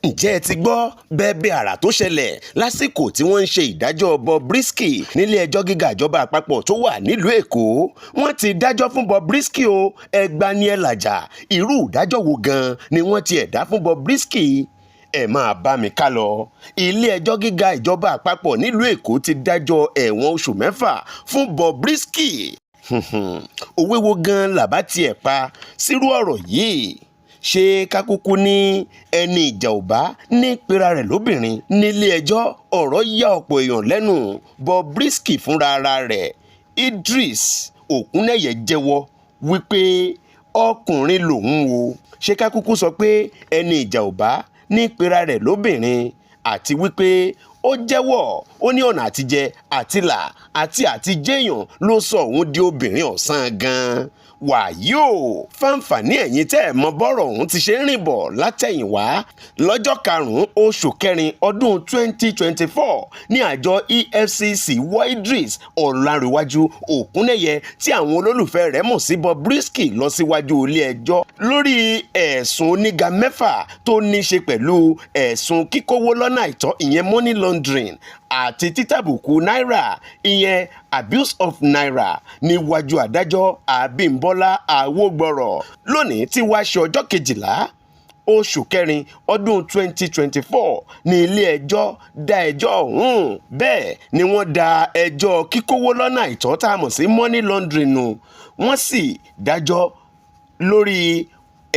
Ǹjẹ́ ẹ ti gbọ́ bẹ́ẹ̀bẹ́ àrà tó ṣẹlẹ̀ lásìkò tí wọ́n ń ṣe ìdájọ́ Bobrisky nílé ẹjọ́ gíga ìjọba àpapọ̀ tó wà nílùú Èkó? Wọ́n ti dájọ́ fún Bobrisky o. Ẹgbani ẹ làjà. Irú ìdájọ́ wo gan ni wọ́n ti ẹ̀ dá fún Bobrisky? Ẹ máa bá mi ká lọ. Ilé ẹjọ́ gíga ìjọba àpapọ̀ nílùú Èkó ti dájọ́ ẹ̀wọ̀n oṣù 6 fún Bobrisky. Òwe wo gan làbá tiẹ̀ pa sírú ọ̀rọ̀ yìí? Ṣé kákúkú ní ẹni ìjà ò bá ní pera rẹ̀ lóbìnrin? Nílé ẹjọ́, ọ̀rọ̀ ya ọ̀pọ̀ èèyàn lẹ́nu. Bobrisky fúnra ara rẹ̀, Idris Okuneye, jẹ́wọ́ wípé ọkùnrin lòun o. Ṣé kákúkú sọ pé ẹni ìjà ò bá ní pera rẹ̀ lóbìnrin? Àti wípé ó jẹ́wọ́, ó ní ọ̀nà àtijẹ àtilà àti jẹ́yàn ló sọ òun di obìnrin ọ̀sán gan-an. Wàyí o, fáǹfààní ẹ̀yin tẹ́ ẹ̀ mọ bọ́rọ̀ ọ̀hún ti ṣe ń rìn bọ̀ látẹ̀yìnwá, lọ́jọ́ 5 oṣù kẹrin ọdún 2024 ní àjọ EFCC wọ́ Idris Ọ̀làǹrẹ̀wájú Òkúnnẹ́yẹ, tí àwọn olólùfẹ́ rẹ̀ mọ̀ sí Bobrisky, lọ síwájú ilé ẹjọ́ lórí ẹ̀sùn oníga 6 tó ní í ṣe pẹ̀lú ẹ̀sùn kíkówó lọ́nà àìtọ́, ìyẹn money laundering, àti títàbùkù náírà, ìyẹn abuse of naira, níwájú adájọ́ Abímbọ́lá Àwògbọ̀rọ̀. Lónìí tí wàá ṣe ọjọ́ 12 oṣù kẹrin ọdún 2024 ní ilé-ẹjọ́ dá ẹjọ́ ọ̀hún. Bẹ́ẹ̀ ni wọ́n dá ẹjọ́ kíkówó lọ́nà àìtọ́ tá a mọ̀ sí money laundering nù. Wọ́n sì dájọ́ lórí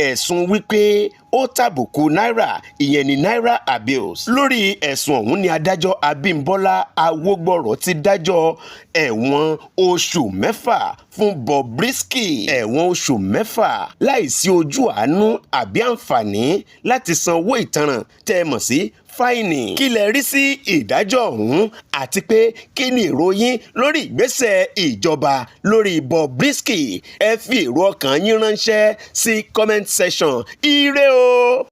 ẹ̀sùn wípé ó tàbùkù náírà, ìyẹn ní naira abuse. Lórí ẹ̀sùn ọ̀hún ni adájọ́ Abímbọ́lá Awógbọ̀rọ̀ ti dájọ́ ẹ̀wọ̀n oṣù 6 fún Bobrisky, ẹ̀wọ̀n oṣù 6 láìsí ojú àánú àbí àǹfààní láti san owó ìtanràn tẹ́ ẹ mọ̀ sí fine. Kí lẹ rí sí ìdájọ́ ọ̀hún? Àti pé kí ni èrò yín lórí ìgbésẹ̀ ìjọba lórí Bobrisky? Ẹ fi èrò ọkàn yín ránṣẹ́ sí comment section. Ire o.